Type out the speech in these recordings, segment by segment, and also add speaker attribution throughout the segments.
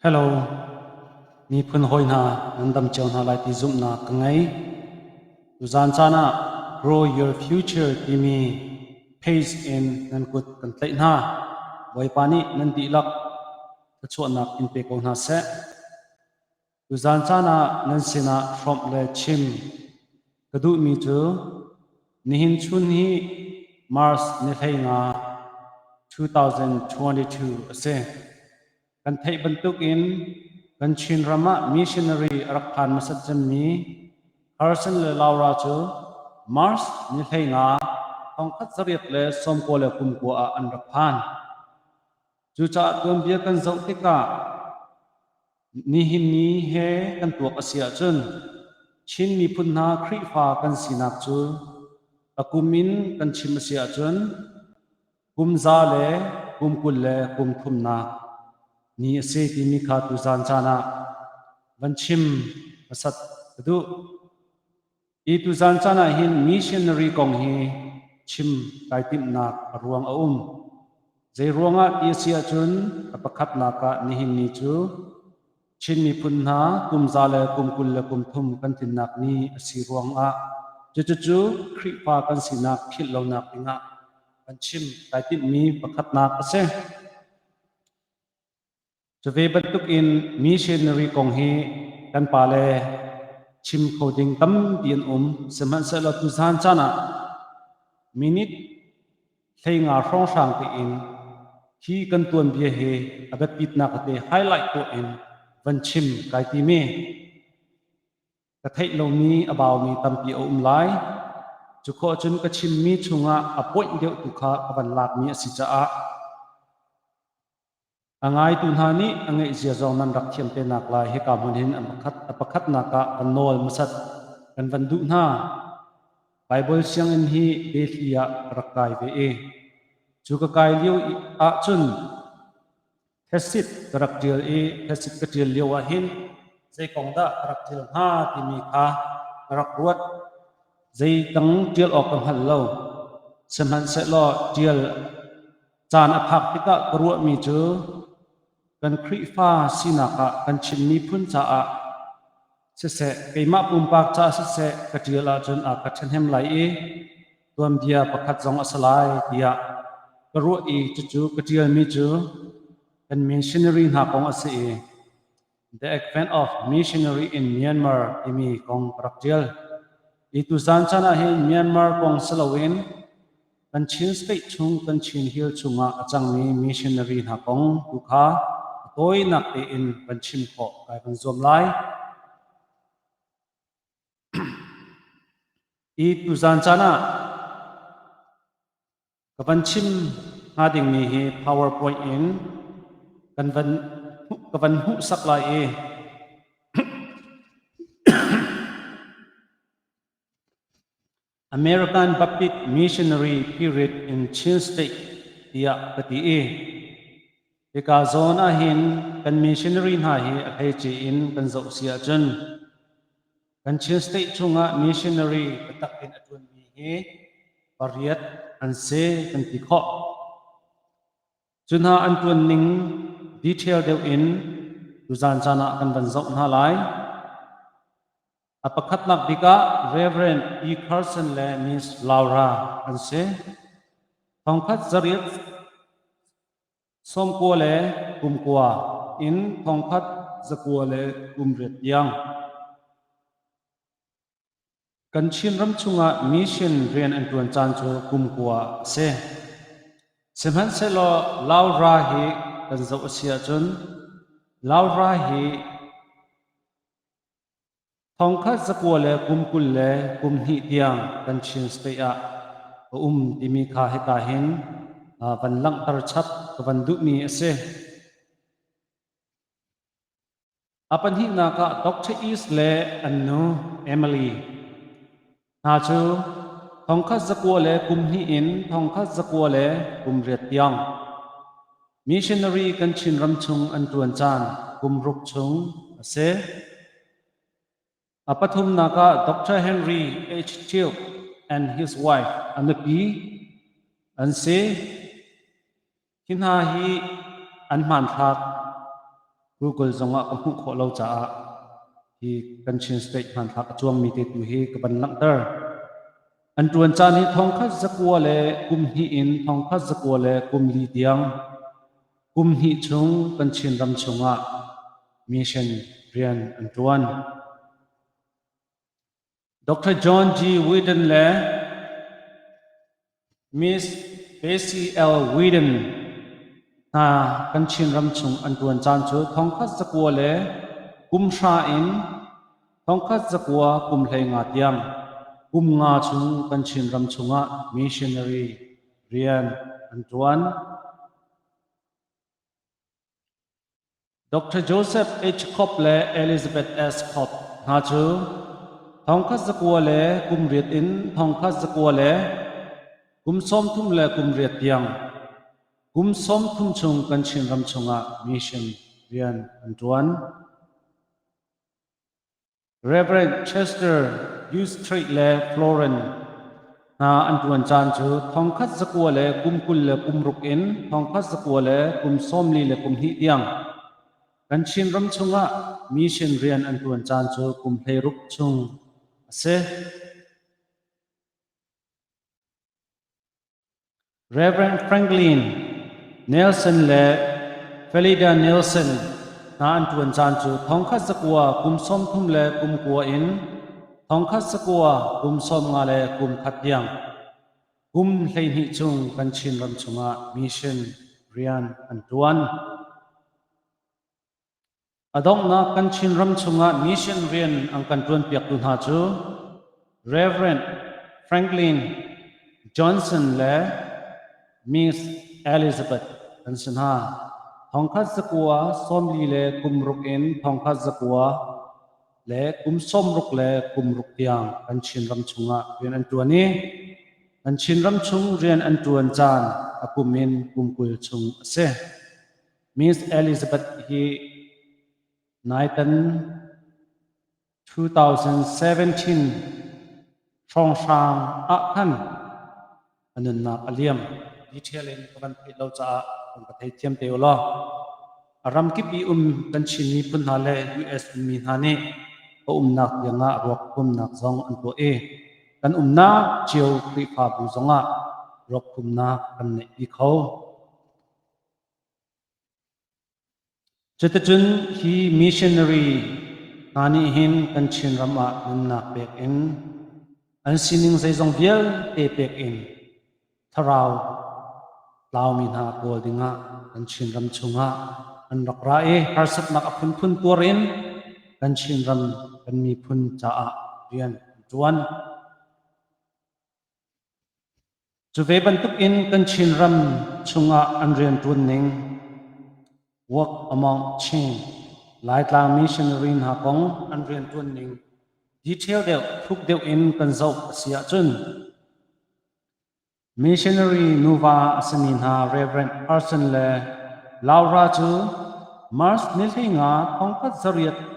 Speaker 1: Hello, miphun hawi hna nan dam cio hna lai ti zumhnak ka ngei. Tuzaan caan ah Grow Your Future timi page in nan kut kan tlaih hna. Bawipa nih nan dihlak thluachuahnak in pe ko hna seh. Tuzaan caan ah nan sinah hrawmh le chim ka duhmi cu nihin chun hi March ni 15, 2022 a si. Kan theih bantukin kan Chinram ah missionary a rak phan hmasat cemmi Carson le Laura cu March ni 15, 1999 ah an rak phan. Cucaah tuanbia kan zoh tikah nihin ni he kan tuak a si ahcun Chin miphun hna Khrihfa kan sinak cu a kum in kan chim a si ahcun kum za le kum 20 le kum thumnak ni a si timi kha tuzaan caan ah van chim hmasat ka duh. Hi tuzaan caan ah hin missionary kong hi chim kai timhnak a ruang a um. Zei ruangah ti a si ahcun a pakhatnak ah nihin ni cu Chin miphun hna kum za le kum 20 le kum thum kan tlinnak ni a si ruangah cucucu Khrihfa kan sinak philh lonak dingah kan chim kai timhmi pakhatnak a si. Cuve bantukin missionary kong hi kan pale chim kho ding tampi an um. Sihmanhsehlaw tuzaan caan ah minute 15 hrawnghrang tein hi kan tuanbia hi a biapitnak te highlight tuah in van chim kai timi. Ka theih lomi a baumi tampi a um lai. Cu khawh cun ka chimmi chungah a point deuh tu kha ka van lakmi a si caah A ngaitu hna nih a ngeihzia zong nan rak thiam te nak lai hika hmun hin a pakhatnak ah kan nawl hmasat kan van duh hna. Baibal sianginn hi Bethli ah ka rak kai ve i cu ka kai lio ahcun thesit ka rak ṭial i thesit ka ṭial lio ah hin zei kong dah ka rak ṭial hnga timi kha ka rak ruat. Zei dang ṭial awk ka hngal lo. Sihmanhsehlaw ṭial Caan a phak tikah ka ruahmi cu kan Khrihfa sinak ah kan Chin miphun caah siseh, keimah pumpak caah siseh ka ṭial ahcun a ka ṭhahnem lai i tuanbia pakhat zong a si lai tiah ka ruah i cucu ka ṭialmi cu kan missionary hna kong a si i The Advent of Missionary in Myanmar timi kong ka rak ṭial. Hi tuzaan caan ah hin Myanmar kong si loin kan Chin State chung kan Chin Hill chungah a cangmi missionary hna kong tu kha a tawinak tein van chim khawh kai van zuam lai. Hi tuzaan caan ah Ka van chim hnga dingmi hi PowerPoint in kan van ka van hmuhsak lai i American Baptist Missionary Period in Chin State tiah ka ti i hika zawn ahhin kan missionary hna hi a hleice in kan zoh si ahcun Kan Chin State chungah missionary biatak in a ṭuanmi hi pariat an si kan ti khawh. Cu hna an ṭuan ning detail deuh in tuzaan caan ah kan van zoh hna lai. A pakhatnak bik ah Reverend E. Carson le Miss Laura an si. Thongkhat zariat 90 le kum kua in 1908 le kum riat tiang. Kan Chinram chungah mission rian an ṭuan caan cu kum kua a si. Sihmanhsehlaw Laura hi kan zoh a si ahcun Laura hi 1900 le kum 20 le kum hnih tiang kan Chin State ah a um timi kha hika hin van langhter chap ka van duhmi a si. A pahnihnak ah Dr. East le an nu Emily hna cu 1900 le kum hnih in 1900 le kum riat tiang missionary kan Chinram chung an ṭuan caan kum ruk chung a si. A pathumnak ah Dr. Henry H. Tilk and his wife a nupi an si. Hi hna hi an hmanthlak Google zongah ka hmuh khawh lo caah hi kan Chin State hmanthlak a cuangmi te tu hi ka van langhter. An ṭuan caan hi 1912 in 1914 tiang kum hnih chung kan Chinram chungah mission rian an ṭuan. Dr. John G. Whedon le Miss Bessie L. Whedon hna kan Chinram chung an ṭuan caan cu 1910 in 1915 tiang kum nga chung kan Chinram chungah missionary rian an ṭuan. Dr. Joseph H. Kopp le Elizabeth S. Kopp hna cu 1918 in 1938 tiang kum 30 chung kan Chinram chungah mission rian an ṭuan. Rev. Chester Ustrate le Florence hna an ṭuan caan cu 1926 in 1942 tiang kan Chinram chungah mission rian an ṭuan caan cu kum 16 chung a si. Rev. Franklin Nelson le Felida Nelson hna an ṭuan caan cu 1939 in 1951 tiang kum 12 chung kan Chinram chungah mission rian an ṭuan. A donghnak kan Chinram chungah mission rian an kan ṭuanpiaktu hna cu Rev. Franklin Johnson le Miss Elizabeth an si hna. 1946 in 1966 tiang kan Chinram chungah rian an ṭuan i kan Chinram chung rian an ṭuan caan a kum in kum 20 chung a si. Miss Elizabeth hi naitan 2017 hrawnghrang ah khan a nunnak a liam. Detail in ka van theih lo caah kan ka theithiam te u law. A ramkip i um kan Chin miphun hna le US ummi hna nih a umnak tiangah ruak phumnak zong an tuah i kan umnak cio Khrihfabu zongah ruak phumnak kan neihpi kho. Cuticun hi missionary hna nih hin kan Chinram ah nunnak pek in an sining zeizong vialte pek in thlarau tlaumi hna kawl dingah kan Chinram chungah an rak ra i harsatnak a phunphun tuar in kan Chinram kan miphun caah rian an ṭuan. Cu ve bantukin kan Chinram chungah an rianṭuan ning Work Among Chin Laitlang missionary hna kong an rianṭuan ning detail deuh thuk deuh in kan zoh a si ahcun missionary nuva a simi hna Rev. Parson le Laura cu March ni 15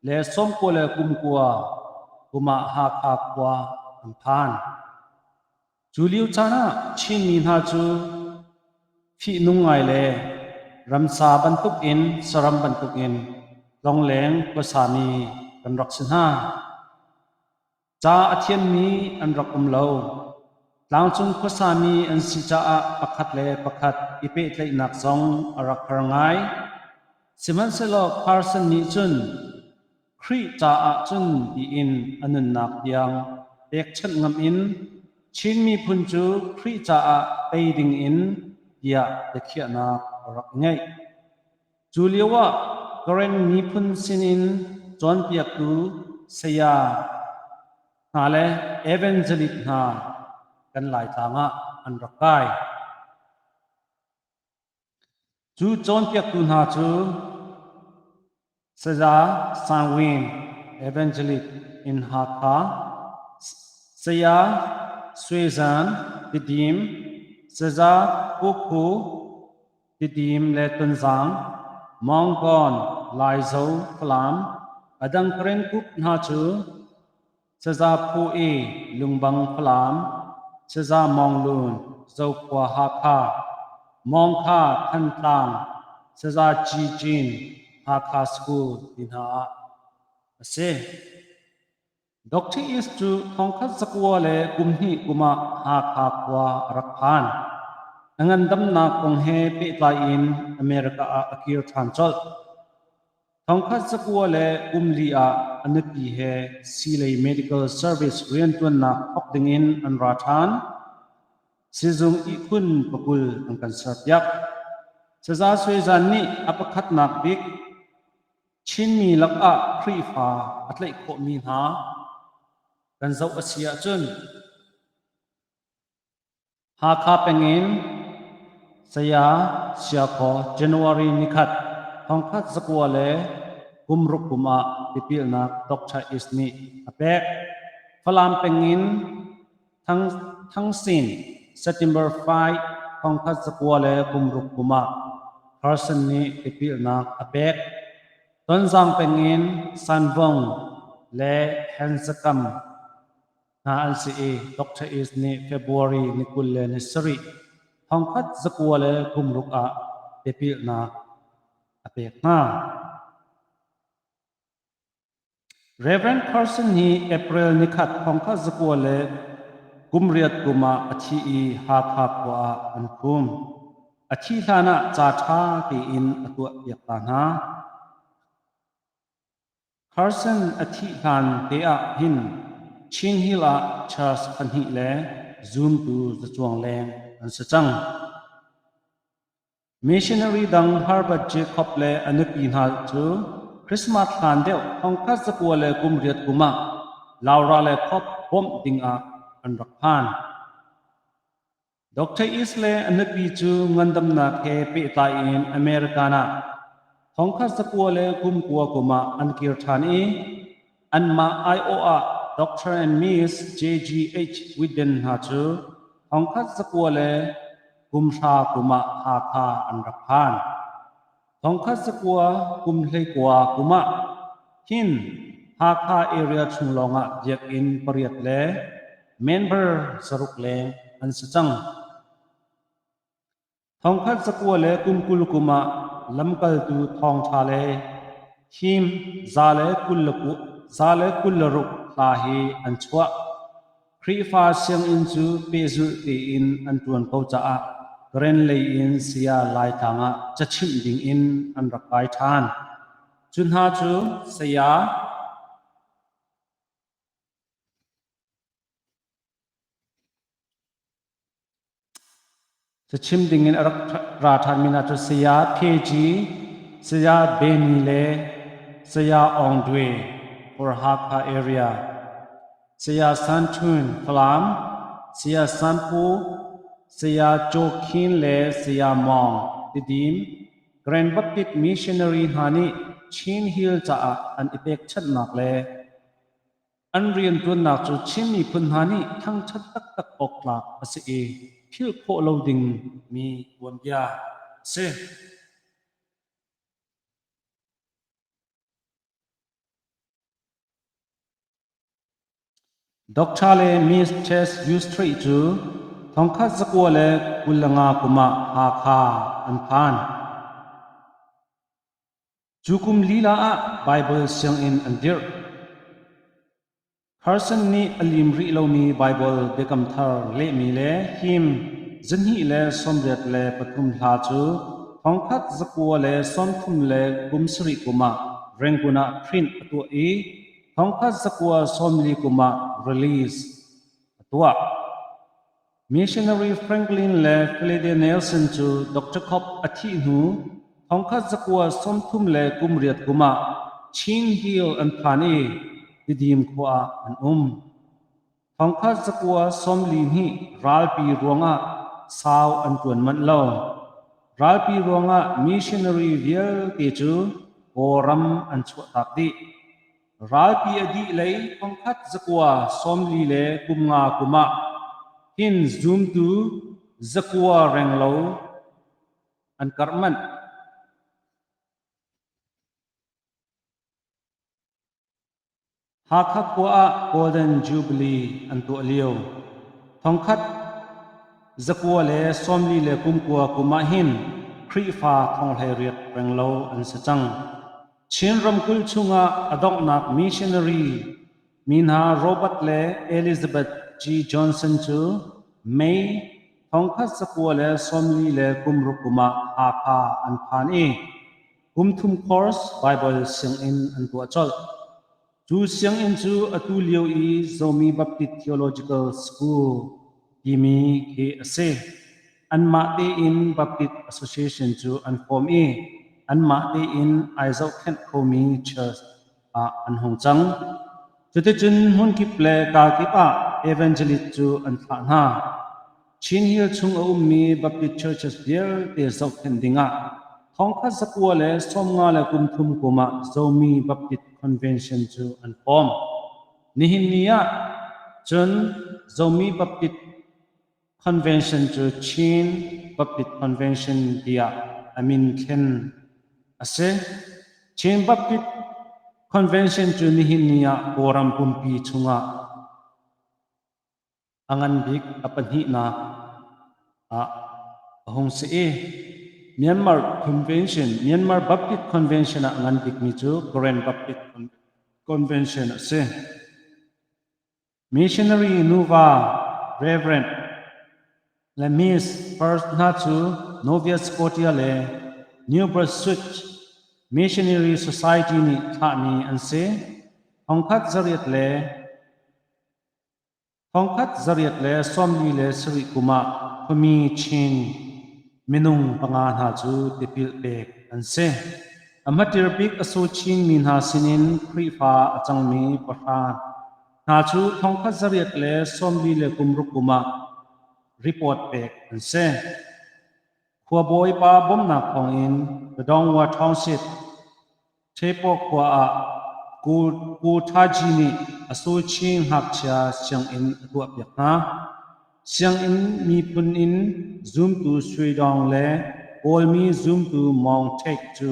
Speaker 1: 1929 kum ah Hakha khua an phan. Cu lio caan ah Chinmi hna cu fihnung ngai le ramsa bantukin saram bantukin tlongleng khuasami kan rak si hna. Ca a thiammi an rak um lo. Tlangcung khuasami an si caah pakhat le pakhat i pehtlaihnak zong a rak har ngai. Sihmanhsehlaw Carson nih cun Khrih caah cun tiin a nunnak tiang pekchanh ngam in Chin miphun cu Khrih caah tei dingin tiah biakhiahnak a rak ngeih. Cu lioah Karen miphun sinin cawnpiaktu saya hna le evangelist hna kan Laitlang ah an rak kai. Cu cawnpiaktu hna cu Saya Sang Win, Evangelist in Hakha, Saya Swe Zan, Tidim, Saya Pu Phu, Tidim le Tonzang, Mawngkawn, Laizo, Falam, a dang Karen group hna cu Saza Phu i Lungbang Falam, Saza Mawnglun, Zokhua Hakha, Mawngkha Thantlang, Saza Ci Cin, Hakha School ti hna ah a si. Dr. East cu thongkhat zakua le kum hnih kum ah Hakha khua a rak phan. A ngandamnak kong he pehtlai in America ah a kir ṭhan colh. Thongkhat zakua le kum li ah a nupi he siilei medical service rianṭuannak thawk dingin an ra ṭhan. Sizung ihkhun pakul an kan serpiak. Saza Sui Zan nih a pakhatnak bik Chinmi lakah Khrihfa a tlaih khawhmi hna kan zoh a si ahcun Hakha peng in Saya Siakhaw January nikhat thongkhat zakua le kum ruk kum ah tipilnak Dr. East nih a pek. Falam peng in Thang Sin September 5 thongkhat zakua le kum ruk kum ah Carson nih tipilnak a pek. Tonzang peng in Sanvong le Hensakam hna an si i Dr. East nih February ni 27 thongkhat zakua le kum ruk ah tipilnak a pek hna. Rev. Carson hi April nikhat thongkhat zakua le kum riat kum ah a thi i Hakha khua ah an phum. A thih hlan ah ca ṭha tein a tuahpiak ta hna. Carson a thih hlan te ah hin Chin Hill ah church pahnih le zumtu zacuang leng an si cang. Missionary dang Herbert Jacob le a nupi hna cu Christmas hlan deuh thongkhat zakua le kum riat kum ah Laura le Cobb bawmh dingah an rak phan. Dr. East le a nupi cu ngandamnak he pehtlai in American ah thongkhat zakua le kum kua kum ah an kir ṭhan i anmah aiawh ah Dr. and Miss J.G.H. Witten hna cu thongkhat zakua le kum hra kum ah Hakha an rak phan. Thongkhat zakua kum hleikua kum ah hin Hakha area chung lawngah biakinn pariat le member zaruk leng an si cang. Thongkhat zakua le kum 20 kum ah lamkaltu thawngṭha le thim 126 hla hi an chuah. Khrihfa sianginn cu pehzulh tein an ṭuan ko caah Karen lei in saya Laitlang ah cachimh dingin an rak kai ṭhan. Cu hna cu saya Cachim dingin a rak ra ṭhanmi hna cu Saya Phe Gyi, Saya Benny le Saya Aung Dwe for Hakha area, Saya San Htun Falam, Saya San Pu, Saya Chaw Khin le Saya Mawng Tidim, Grand Baptist Missionary hna nih Chin Hill caah an i pekchanhnak le An rianṭuannak cu Chin miphun hna nih thangṭhat taktak awk tlak a si i philh khawh lo ding mi tuanbia a si. Doctor le Miss Chess Ustreet cu thongkhat 925 kum ah Hakha an phan. Cu kum lila ah Baibal sianginn an dirh. Carson nih a lim rih lomi Baibal Biakam Thar lehmi le him 283 hla cu thongkhat 937 kum ah Rangoon ah print a tuah i thongkhat 940 kum ah release a tuah. Missionary Franklin le Phyllida Nelson cu Dr. Cobb a thih hnu thongkhat 938 kum ah Chin Hill an phan i Tidim khua ah an um. Thongkhat 942 ralpi ruangah sau an ṭuan manh lo. Ralpi ruangah missionary vialte cu Kawlram an chuahtak dih. Ralpi a dih lei thongkhat 945 kum ah hin zumtu zakua renglo an karh manh. Hakha khua ah Golden Jubilee an tuah lio. Thongkhat 949 kum ah hin Khrihfa thong 18 renglo an si cang. Chin ramkulh chungah a donghnak missionary mi hna Robert le Elizabeth G. Johnson cu May 1946 kum ah Hakha an phan i kum thum course Baibal sianginn an tuah colh. Cu sianginn cu atu lio i Zomi Baptist Theological School timi khi a si. Anmah tein Baptist Association cu an form i anmah tein ai zohkhenh khomi church ah an hung cang. Cuticun hmunkip le kakip ah evangelist cu an thlah hna. Chin Hill chung a ummi Baptist churches vialte zohkhenh dingah 1953 kum ah Zomi Baptist Convention cu an form. Nihin ni ah cun Zomi Baptist Convention cu Chin Baptist Convention tiah a min thlen a si. Chin Baptist Convention cu nihin ni ah Kawlram pumpi chungah a ngan bik a pahnihnak ah a hung si i Myanmar Convention, Myanmar Baptist Convention ah a ngan bikmi cu Karen Baptist Convention a si. Missionary nuva Reverend le Miss First hna cu Nova Scotia le New Brunswick Missionary Society nih thlahmi an si. Thongkhat zariat le 1947 kum ah khuami Chin minung panga hna cu tipil pek an si. A hmatir bik a su Chinmi hna sinin Khrihfa a cangmi pahra hna cu 1946 kum ah report pek an si. Khuabawi pa bawmhnak thawngin Padongwa Township Ṭhepaw khua ah Ku Ṭha Gyi nih a Suchin ngakchia sianginn a tuahpiak hna. Sianginn miphun in zumtu Sui Dawng le Kawlmi zumtu Mawng Ṭheik cu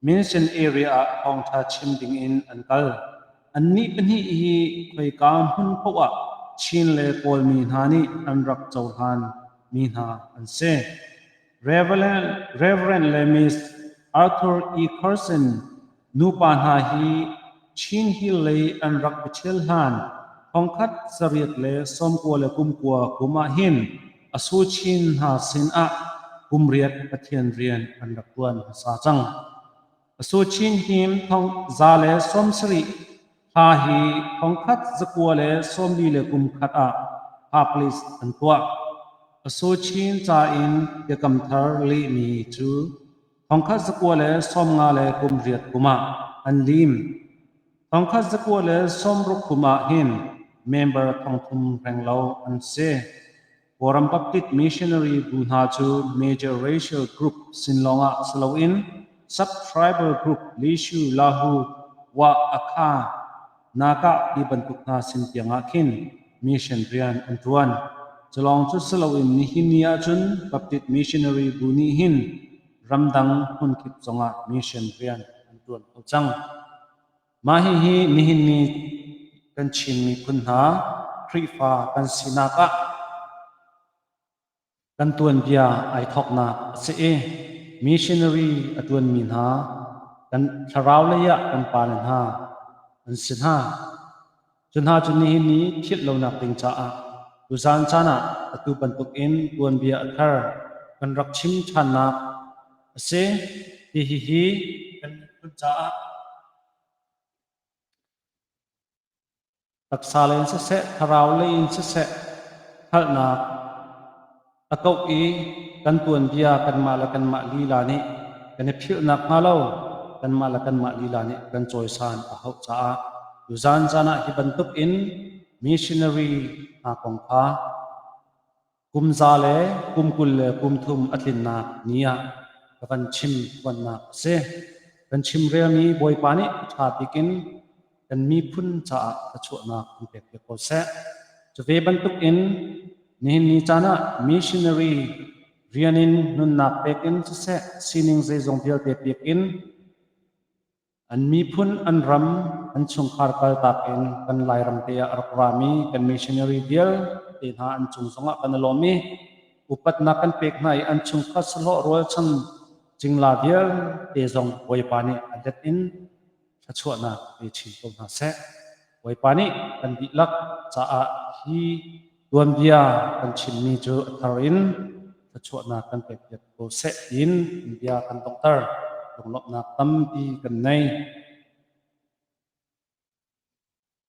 Speaker 1: Minsen area ah thawngṭha chim dingin an kal. Annih pahnih hi khoika hmun paoh ah Chin le Kawlmi hna nih an rak cohlan mi hna an si. Rev. Le Miss Arthur E. Carson nupa hna hi Chin Hill lei an rak i ṭhial hlan 1999 kum ah hin a Su Chin hna sin ah kum riat Pathian rian an rak ṭuan hmasa cang. A Su Chin him thong 170 hla hi 1941 ah publish an tuah. A Su Chin ca in Biakam Thar lehmi cu 1958 kum ah an lim. 1960 kum ah hin member thongthum renglo an si. Kawlram Baptist Missionary bu hna cu major racial group sin lawngah si loin sub-tribal group Lishu, Lahu, Wa, Akha, Naga ti bantuk hna sin tiangah khin mission rian an ṭuan. Culawng cu si loin nihin ni ahcun Baptist Missionary bu nih hin ramdang hmunkip zongah mission rian an ṭuan kho cang. Mah hihi nihin ni kan Chin miphun hna Khrihfa kan sinak ah kan tuanbia ai thawknak a si i missionary a ṭuanmi hna kan thlarau lei ah kan pale hna an si hna. Cu hna cu nihin ni philh lonak ding caah tuzaan caan ah atu bantukin tuanbia a thar kan rak chim ṭhannak a si. Hihi kan miphun caah taksa lei in siseh, thlarau lei in siseh hngalhnak a kauh i kan tuanbia kanmah le kanmah lila nih kan i philh nakhnga lo kanmah le kanmah lila nih kan cawisan a hauh caah tuzaan caan ah hi bantuk in missionary hna kong kha kum za le kum 20 le kum thum a tlinnak ni ah ka van chim phuannak a si. Kan chimrelmi Bawipa nih a ṭha bik in kan miphun caah thluachuahnak an pek piak ko seh. Cu ve bantuk in nihin ni caan ah missionary rian in nunnak pek in siseh, sining zeizong vialte pek in an miphun, an ram, an chungkhar kaltak in kan Lairam te ah a rak rami kan missionary vialte hna an cung zongah kan i lawm i upatnak kan pek hna i an chungkhar sahlawh rualchan. Cingla vialte zong Bawipa nih a let in thluachuahnak pe chin ko hna seh. Bawipa nih kan dihlak caah hi tuanbia kan chimmi cu a thar in thluachuahnak kan pek piak ko seh tiin bia kan donghter. Lunglawmhnak tampi kan nei.